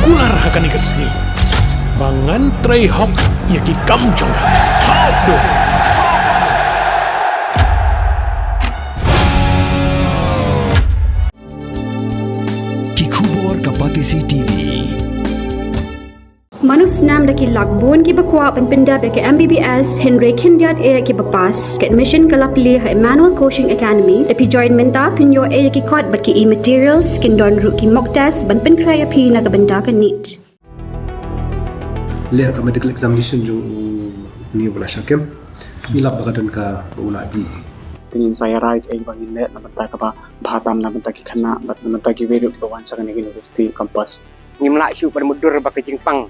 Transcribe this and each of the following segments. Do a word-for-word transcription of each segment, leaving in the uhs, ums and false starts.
Kular ha kane ka sngi ba ngan trei hok ïa ki kam jong nga. Hok do. Ki khubor ka Batesi T V. Mano snem da ki lak bun kiba kwah ban pyndep ïa ka M B B S hynrei khyndiat eh kiba pass. Ka admission ka la plie ha Emmanuel Coaching Academy. Da phi join mynta phin ïoh eh ïa ki kot bad ki e-materials, kin don ruh ki mock test ban pynkhreh ïa phi na ka bynta ka NEET. Leh ka medical examination jong u, une uba la shah kem. Ngi lap ba ka don kaba u la dih. Te ngin sa ïa rai ei ba ngin leh na bynta kaba bha tam na bynta ki khynnah bad na bynta kiwei ruh kiba wan sha kane ka university campus. Ngim lah shuh ban mutdur ba ka jingpang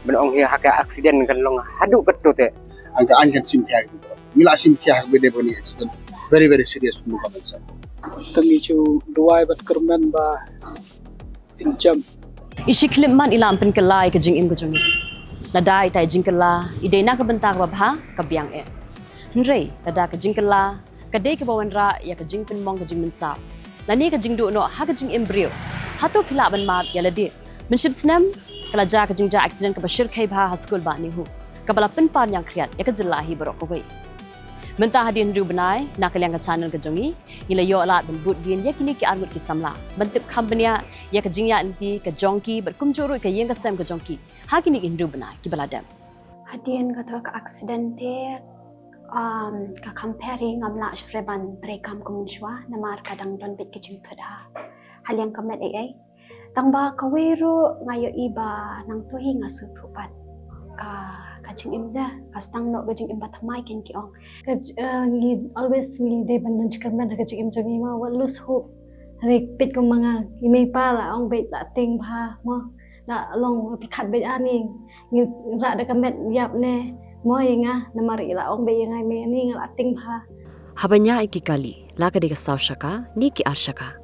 ban ong hi ha ka accident kan long haduh katto te. Ang ka ang kan sim pia gitu. Ngi lah sim pia ha kaba dei ba ni accident. Very, very serious, mut ka ban sa. Te ngi ju duwai bad kyrmen ba in jam. I shi khyllipmat i lah ban pynkylla ïa ka jingim ka jong i. Lada ita i jingkylla i dei na ka bynta kaba bha, ka biang eh. Hynrei lada ka jingkylla ka dei kaba wanrah ïa ka jingpynmong ka jingmynsaw lane ka jingduh noh ha ka jingim briew, hato phi lah ban map ïa lade? Mynshipsnem ka la jia ka jingjia accident kaba shyrkhei bha ha skul bah NEHU, kaba la pynpar ñiangkhriat ïa ka jylla hi baroh kawei. Mynta hadien hynriew bnai, na ka liang ka channel ka jong ngi, ngi la ïoh lad ban bud dien ïa kine ki arngut ki samla ban tip kham bniah ïa ka jingïaid lynti ka jong ki bad kumjuh ruh ka ïing ka sem ka jong ki ha kine ki hynriew bnai kiba la dep. Hadien kata ka accident te, um, ka compare ngam lah shuh ban treikam kum mynshwa namar ka dang don beit ka jingthut ha, ha liang ka met ei ei. Tang ba kawei ruh nga ïohi ba nangta hi nga sngewthuh pat ka, ka jingim da, ka sdang noh ka jingim ba thymmai kein ki ong. Ka j-, eh, ngi always ngi dei ban don jingkyrmen ha ka jingim jong ngi mo, wat lose hope. Hynrei peit kum ma nga, i mei pa la ong beit la tieng bha mo, la long pyrkhat beit ani, ngi la da ka met ïap ne mo ïa nga, namar i la ong beit ïa nga i mei ani nga la tieng bha. Haba ñiah ïa ki kali, la ka dei ka saw shaka ne ki ar shaka.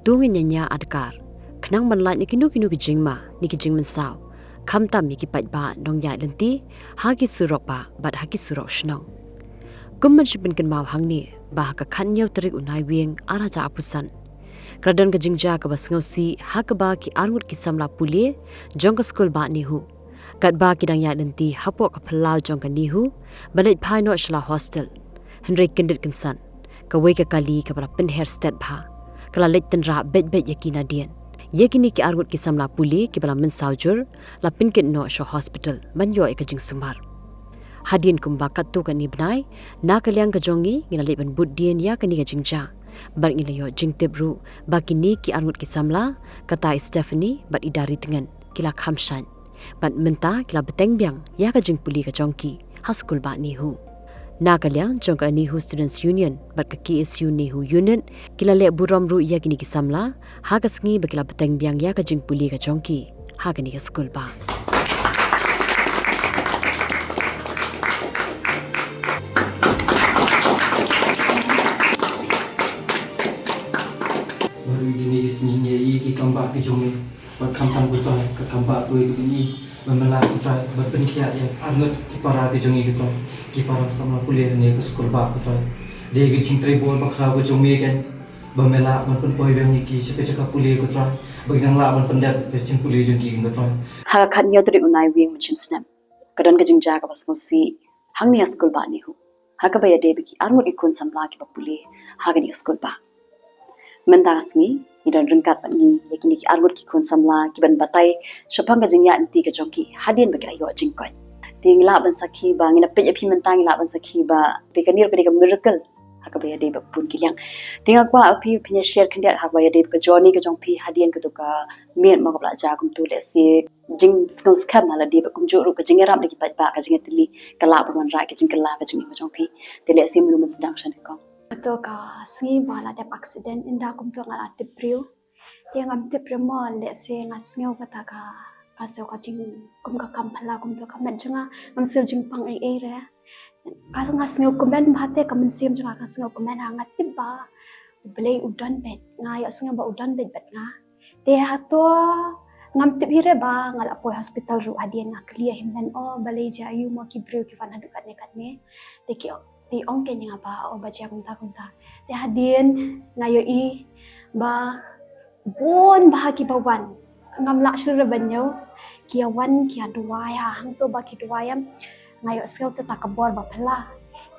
To ngin ñiah ñiah adkar khnang ban lait na kino kino ki jingma ne ki jingmynsaw, khamtam ïa ki paidbah nongïaid lynti ha ki surok bah bad ha ki surok shnong. Kum ban shu pynkynmaw hangne ba ha ka khatñiew tarik u Naiwieng ar hajar arphew san ka la don ka jingjia kaba sngewsih ha kaba ki arngut ki samla pule jong ka skul bah NEHU, katba ki dang ïaid lynti hapoh ka phyllaw jong ka NEHU ban leit phai noh sha la hostel, hynrei kyndit kynsan kawei ka kali kaba la pynher stet bha ka la leit tynrah beit beit ïa ki nadien. Ïa kine ki arngut ki samla pule kiba la mynsaw jur la pynkit noh sha hospital ban ïoh ïa ka jingsumar. Hadien kumba katto katne bnai, na ka liang ka jong ngi ngi la leit ban bud dien ïa kane ka jingjia bad ngi la ïoh jingtip ruh ba kine ki arngut ki samla, kata i Stephanie bad i Daritngen, ki la kham shait bad mynta ki la bteng biang ïa ka jingpule ka jong ki ha skul bah NEHU. Na ka liang jong ka NEHU Students Union bad ka KSU NEHU Unit ki la leh burom ruh ïa kine ki samla ha ka sngi ba ki la bteng biang ïa ka jingpule ka jong ki ha kane ka skul bah. Bad kine ki sngi ngi ïohi ki kam bah ki jong me. Bad khamtam ko Trai, ka kam bah to ïa ka jong ngi, ba me lah ko Trai ban pynkhiah ïa arngut ki para ki jong ngi ko Trai, ki para samla pule ha kane ka skul bah ko Trai. Dei ka jingtrei bor bakhraw ka jong me kein ba me lah ban pynpoi biang ïa ki sha ka jaka pule ko Trai, ba ki dang lah ban pyndep ka jingpule jong ki ko Trai. Ha ka khatñiew tarik u Naiwieng mynshem snem ka don ka jingjia kaba sngewsih hangne ha skul bah NEHU ha kaba ïadei bad ki arngut ki khun samla kiba pule ha kane ka skul bah. Mynta ka sngi ngi don ryngkat bad ngi ïa kine ki arngut ki khun samla kiban batai shaphang ka jingïaid lynti ka jong ki hadien ba ki la ïoh jingkoit. Te ngi lah ban sakhi ba, ngi na peit ïa phi mynta, ngi lah ban sakhi ba te kane ruh ka dei ka miracle ha kaba ïadei bad bun ki liang. Te nga kwah ba phi phin ïa share khyndiat ha kaba ïadei bad ka journey ka jong phi hadien kato ka miet mo kaba la jia kumto, lehse jingsngewskhem ha lade bad kumjuh ruh ka jingïarap na ki paidbah, ka jingïatylli ka lah ban wanrah ka jingkylla ka jingim ka jong phi. Te lehse mano ban sdang sha nyngkong? Kato ka sngi ba la dep accident, ynda kumto nga la tip briew. Te ngam tip briew mo, lehse nga sngew kata ka, ka sngew ka jing, kum ka kam phylla kumto ka met jong nga, ngam sngew jingpang ei ei re. Ka nga sngew kumne bha te ka mynsiem jong nga ka sngew kumne, nga tip ba U Blei u don beit, nga ïohsngew ba u don beit bad nga. Te hato ngam tip hi re ba nga la poi hospital ruh hadien, nga kylli ïa hynmen, o balei jia aiu mo ki briew ki wan haduh katne katne. Te ki, te ong kein ïa nga ba o ba jia kumta kumta. Te hadien nga ïohi ba bun bha kiba wan. Ngam lah shuh re ban ïoh, ki ïa wan ki ïa duwai ha hangto ba ki duwai em. Nga ïoh sngewthuh ta ka bor ba phylla.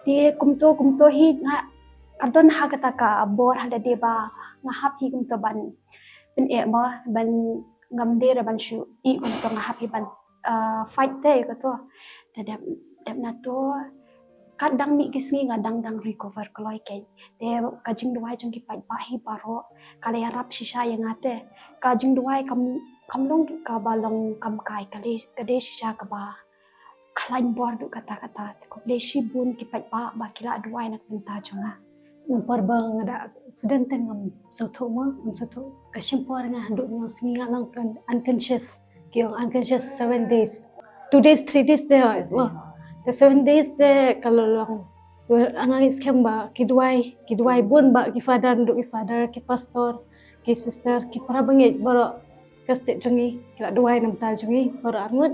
Te kumto kumto hi nga ka don ha kata ka bor ha lade ba nga hap hi kumto ban pyneh mo ban ngam dei re ban shu i kumto nga hap hi ban uh, fight te ko to. Te dep dep na to ka dang mih ki sngi nga dang dang recover kloi ke. Te ka jingduwai jong ki paidbah hi baroh ka la ïarap shisha ïa nga te. Ka jingduwai kam kam long ka ba long kam kai ka le ka dei shisha ka ba khlaiñ bor du kata kata. Te ko le shibun ki paidbah ba ki la duwai na ka bynta jong nga. Nga por ba nga da accident te ngam sngewthuh mo, ngam sngewthuh. Ka shim por nga haduh nga sngi nga long kan unconscious. Ki ong unconscious seven days. Two days, three days te mo. Te seven days te ka la long. Nga ngi skhem ba ki duwai, ki duwai bun ba ki father, ndu ki father, ki pastor, ki sister, ki para bangeit baroh ka state jong ngi, ki la duwai na ka bynta jong ngi baroh arngut.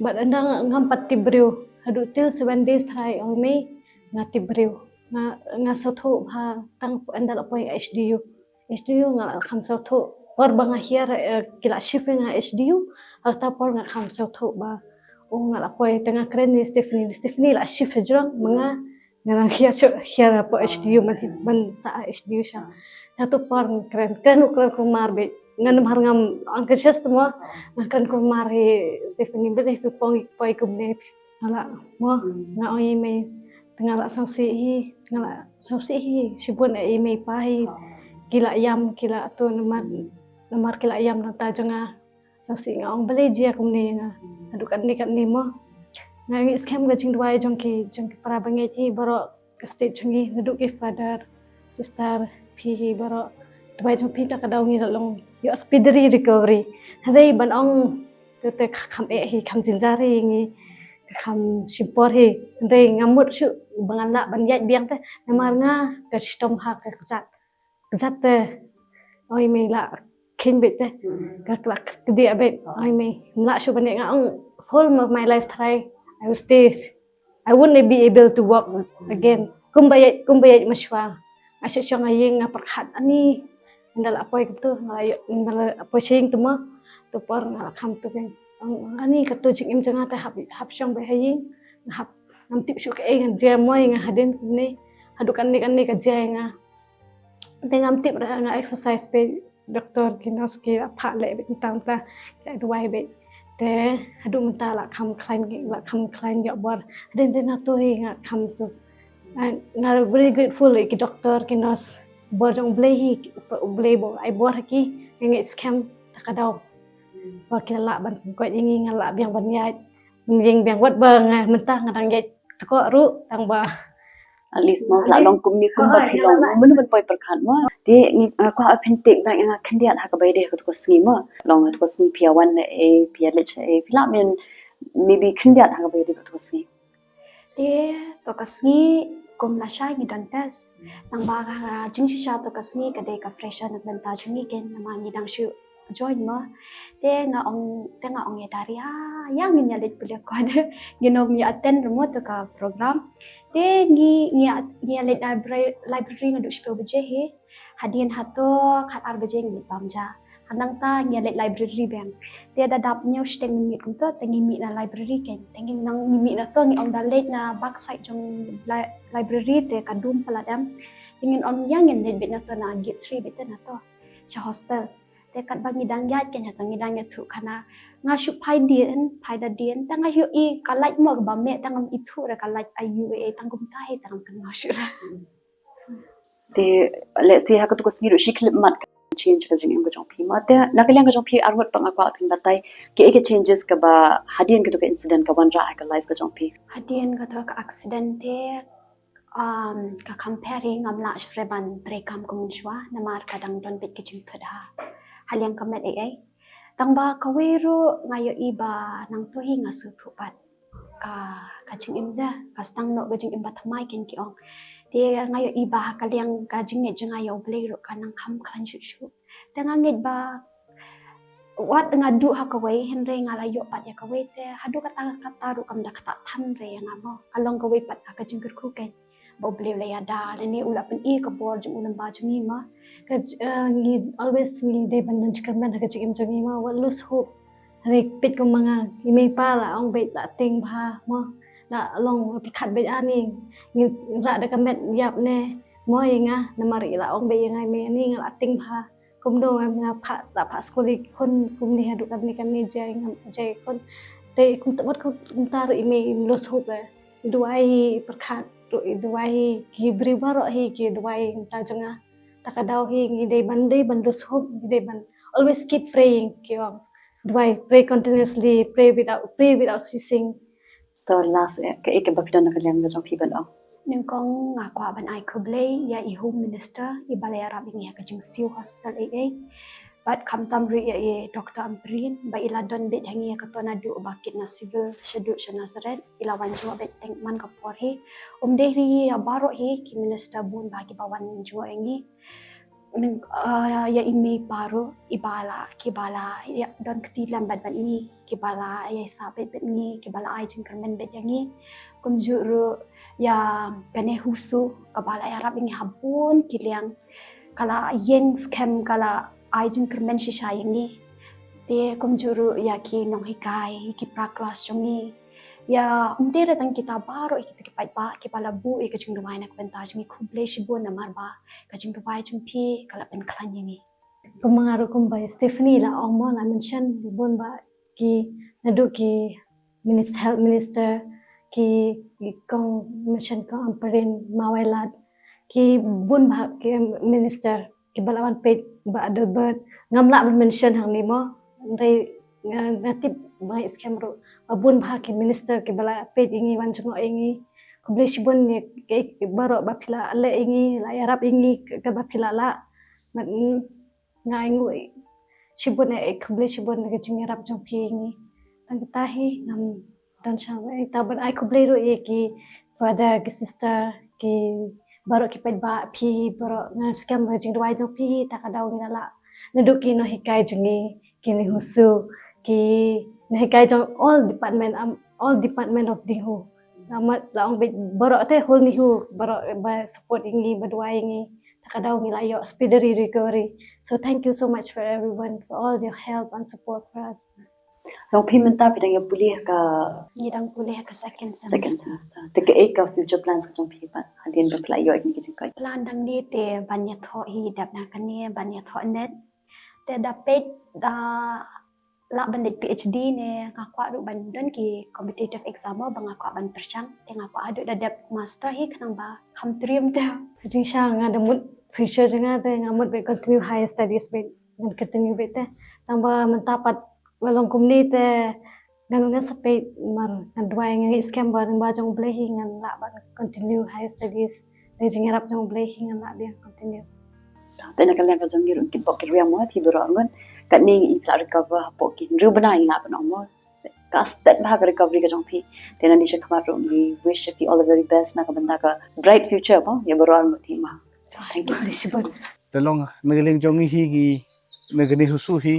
But ynda ngam pat tip briew. Haduh till seven days tharai ong mei nga tip briew. Nga nga sngewthuh ba tang ynda la poi H D U. H D U nga la kham sngewthuh. Por ba nga hiar eh, ki la shift nga H D U. Hata por nga kham sngewthuh ba. Oh nga la poi te nga kren ïa Stephanie. Stephanie la shift jrong ma nga nga nang hiar shu hiar hapoh H D U man man sa H D U sha. Hata por nga kren kren u kren kumar be. Nga namar ngam unconscious te mo. Nga kren kumar hi Stephanie be phi poi kumne. Nga la mo nga ong ïa mei te nga la sngewsih hi nga la sngewsih hi shibun ïa mei pa hi ki la ïam ki la to namar namar ki la ïam na ta jong nga sngewsih nga ong balei jia kumne ïa nga haduh katne katne mo nga ngi skhem ka jingduwai jong ki jong ki para bangeit hi baroh ka state jong ngi naduh ki father sister phi hi baroh duwai jong phi ta ka daw ngi la long ïoh speedy recovery. Hynrei ban ong te te kham eh hi kham jynjar hi ngi kham shim por hi hynrei ngam mut shuh ba ngan lah ban ïaid biang te namar nga ka shitom ha ka kjat kjat te oi mei la khing bit te ka klak kdi abit oi mei lah shuh ban nga ong whole of my life try I will stay I wouldn't be able to walk again kumba ïaid kumba ïaid mashwa nga shu shong ïing nga pyrkhat ani nda la poi kumtu nga la poi shing tu ma tu por nga la kham tu kan ani ka tu jingim jong nga te hap hap shong ba ha ïing nga hap ngam tip shuh kaei ngan jia moi nga hadien kumne haduh kane kane ka jia nga te ngam tip ra nga exercise pe doctor ki nurse ki la phah leh bit tang ta ki la duwai bit te haduh mynta la kham khlaiñ la kham khlaiñ ïoh bor hadien te na tu hi nga kham tu nga very grateful ki doctor ki nurse bor jong Blei hi Blei bor ai bor ha ki ngi skhem ta ka daw ba ki la ban koit ngi nga la biang ban ïaid ngi biang wat ba nga mynta nga dang ïaid tko ru tang ba at least mo la long kumni kum ba phi long mun ban poi pyrkhat mo ti ngi kwah phin tik da nga khyndiat ha ka bai de ha ka sngi mo long ha ka sngi phi wan e phi lech e phi la men maybe khyndiat ha ka bai de ha ka sngi. Te to ka sngi kum la shai ngi don test. Nang ba ka jingshisha to ka sngi ka dei ka fresher na bynta jong ngi ken namar ngi dang shu join mo. Te nga ong te nga ong ïa Daria ïa ngin ïa leit pule ko de ngin ong ïa attend mo to ka program. Te ngi ngi ïa leit library nga duh shiphew baje hi. Hadien hato khat ar baje ngi leit bam ja. Khnang ta ngi leit library biang. Te da dap ñiew shiteng minit kumto te ngi mih na library ken. Te ngi nang ngi mih na to ngi ong da leit na back side jong library te ka dum palat em. Te ngin ong ïa ngin leit bit na to na gate three bit na to. Sha hostel. Te katba ngi dang ïaid ken hato ngi dang ïathuh khana. Nga shu phai dien, phai da dien. Te nga ïohi ka light mo ba meh te ngam ithuh re ka light ayu e tang kumta hi te ngam kynmaw shuh re. Te let's say ha katu ka sngi ruh shi khyllipmat ka change ka jingim ka jong phi ma te na ka liang ka jong phi arngut pat nga kwah phin batai kiei ki changes kaba hadien katu ka incident ka wanrah ha ka life ka jong phi. Hadien katu ka accident te um ka compare ngam lah shuh ban trei kam kum shwa namar ka dang don bit ki jingthut ha ha liang ka met ei ei. Tang ba kawei ruh nga ïohi ba nangto hi nga sngewthuh pat ka ka jingim da ka stang noh ka jingim ba thymmai ken ki ong. Te nga ïohi ba ha ka liang ka jingngeit jong nga ïa U Blei ruh ka nang kham khlaiñ shuh shuh. Te nga ngeit ba wat nga duh ha kawei hynrei nga la ïoh pat ïa kawei te haduh kata kata ruh kam da kata than re ïa nga mo ka long kawei pat ka jingkyrkhu ken. ba U Blei u la ïada lane u la pyni ka bor jong u lyngba jong ngi ma. Ka j- eh, ngi always ngi dei ban don jingkyrmen ha ka jingim jong ngi ma, wat lose hope. Hynrei peit kum ma nga, i mei i pa la ong beit la tieng bha ma, la long pyrkhat beit ani, ngi rah da ka met ïap ne mo ïa nga, namar i la ong beit ïa nga i mei ani nga la tieng bha. Kumno em nga phah, la phah skul i khun kumne haduh katne katne jai ngam jai khun. Te kum ta wat kum ta ruh i mei i lose hope eh. I duwai hi i pyrkhat ruh i duwai hi ki briew baroh hi ki duwai kumta jong nga. Ta ka daw hi ngi dei ban dei ban lose hope ngi dei ban always keep praying ki ong. Duwai, pray continuously, pray without pray without ceasing. To last eh, kaei kaba phi don na ka liang ka jong phi ban ong? Nyngkong nga kwah ban ai khublei ïa i Home Minister iba la ïarap ïa ngi ha ka jingsiew hospital A A. Bad khamtam ruh ïa i Doctor Ampareen ba i la don beit ha ngi ïa kato naduh ba kit na civil shaduh sha Nazareth, i la wan jngoh beit teng man ka por hi. Um dei ruh ïa baroh hi ki minister bun ba kiba wan jngoh ïa ngi. Ning, ah, ïa i mei i pa ruh iba la kiba la ïa don kti lem bad bad ngi kiba la ïa sah bad bad ngi kiba la ai jingkyrmen bad ïa ngi. Kumjuh ruh ïa ka NEHUSU kaba la ïarap ïa ngi ha bun ki liang, ka la ïeng skhem ka la ai jingkyrmen shisha ïa ngi. Te kumjuh ruh ïa ki nonghikai ki pra klas jong ngi. Ïa um dei re tang kita baroh ïa kita ki paidbah kiba la buh ïa ka jingduwai na ka bynta jong ngi, khublei shibun namar ba ka jingduwai jong phi ka la pynkhlaiñ ïa ngi. Kumba nga ruh kumba Stephanie la ong mo la mention bun ba ki naduh ki minister, health minister, ki, ki kong mention kong Ampareen Mawailat, ki bun ba ki minister kiba la wan peit ba Adelbert, ngam lah ban mention hangne mo. Hynrei nga, nga tip ba ngi skhem ruh ba bun ba ki minister kiba la peit ïa ngi wan jngoh ïa ngi. Khublei shibun ïa ki baroh ba phi la leh ïa ngi, la ïarap ïa ngi kaba phi la lah. Bad nga ai nguh shibun eh, khublei shibun ïa ka jingïarap jong phi ïa ngi. Tang kata hi ngam don shuh eh, tang ban ai khublei ruh ïa ki father ki sister ki baroh ki paidbah phi baroh, nga skhem ba jingduwai jong phi hi ta ka daw ngi la lah. Naduh ki nonghikai jong ngi, ki NEHUSU, ki nonghikai jong all department, um, all department of NEHU. La mat la ong beit baroh te whole NEHU baroh ba support ïa ngi ba duwai ïa ngi. Ta ka daw ngi la ïoh speedy recovery. So thank you so much for everyone for all your help and support for us. Long phi mynta phi dang ïa pule ha ka ngi dang pule ha ka second semester. Second semester. Te kaei ka future plans ka jong phi pat hadien ba phi la ïoh ïa kine ki jingkoit? Plan dang ni te ban ïathoh hi dap na kane ban ïathoh net. Te da peit da lah ban leit PhD ne nga kwah ruh ban don ki competitive exam ba nga kwah ban pyrshang. Te nga kwah haduh da dep master hi khnang ba kham triem te. Jingshang nga da mut future jong nga te nga mut ban continue higher studies beit. Ngan continue beit te. Tang ba mynta pat ba long kumne te ngan ngan sa peit mar ngan duwai ngan ngeit skhem ba ring ba jong U Blei hi ngan lah ban continue higher studies. Te jingïarap jong U Blei hi ngan lah ban continue. Te na ka liang ka jong ngi ruh kit bok kit riam mo phi baroh ngut. Katne ngi phi la recover hapoh ki hynriew bnai ngi lah ban ong mo. Ka stet bha ka recovery ka jong phi. Te nani sha khmat ruh ngi wish phi all the very best na ka bynta ka bright future mo ïa baroh ngut hi ma. Thank you. Te long na ka liang jong ngi hi ngi na ka NEHUSU hi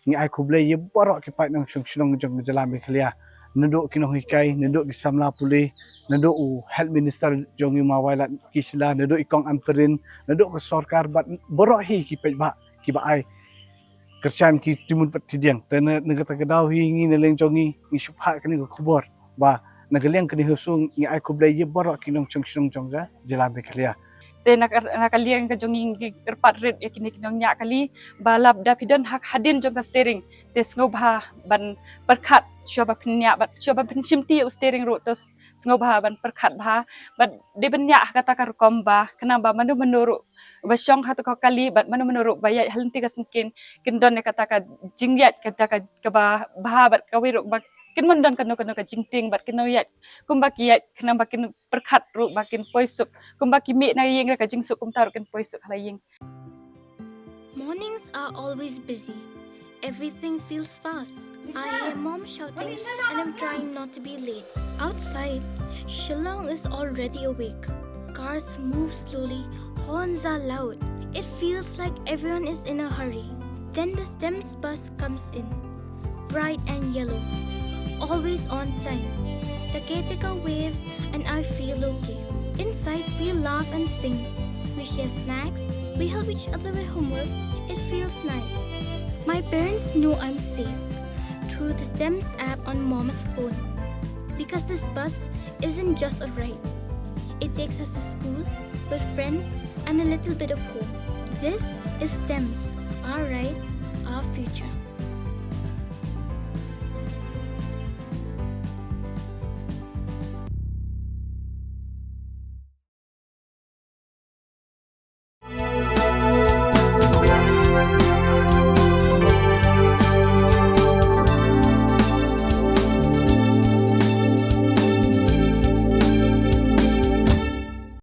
ngi ai khublei ïa baroh ki paid nongshong shnong jong ka jylla Meghalaya. Naduh ki nonghikai, naduh ki samla pule, naduh u health minister jong ngi Mawailat ki sila, naduh i kong Ampareen, naduh ka sorkar bad baroh hi ki paidbah kiba ai kyrshan ki timur bad tidiang. Te na, na kata ka daw hi ngi na liang jong ngi ngi shu phah kane ka khubor ba na ka liang ka NEHUSU ngi ai khublei ïa baroh ki nongshong shnong jong ka jylla Meghalaya. Te na ka, na ka liang ka jong ngi ngi kyrpad rit ïa kine ki nongñiah kali ba lada phi don ha hadien jong ka steering te sngewbha ban pyrkhat shuwa ba phin ñiah bad shuwa ba phin shimti ïa u steering ruh te sngewbha ban pyrkhat bha bad dei ban ñiah ha kata ka rukom ba khnang ba mano mano ruh ba shong ha kata ka kali bad mano mano ruh ba ïaid ha lynti ka syngkien kin don ïa kata ka jingïaid kata ka, kaba bha bad kawei ruh ba kin mano don kano kano ka jingtieng bad kin ïaid kumba ki ïaid khnang ba kin pyrkhat ruh ba kin poi suk kumba ki mih na ïing re ka jingsuk kumta ruh kin poi suk ha la ïing. Mornings are always busy. Everything feels fast. I hear mom shouting and I'm trying not to be late. Outside, Shillong is already awake. Cars move slowly, horns are loud. It feels like everyone is in a hurry. Then the STEMS bus comes in. Bright and yellow. Always on time. The caretaker waves and I feel okay. Inside, we laugh and sing. We share snacks. We help each other with homework. It feels nice. My parents know I'm safe through the STEMS app on Mom's phone. Because this bus isn't just a ride, it takes us to school, with friends, and a little bit of home. This is STEMS, our ride, our future.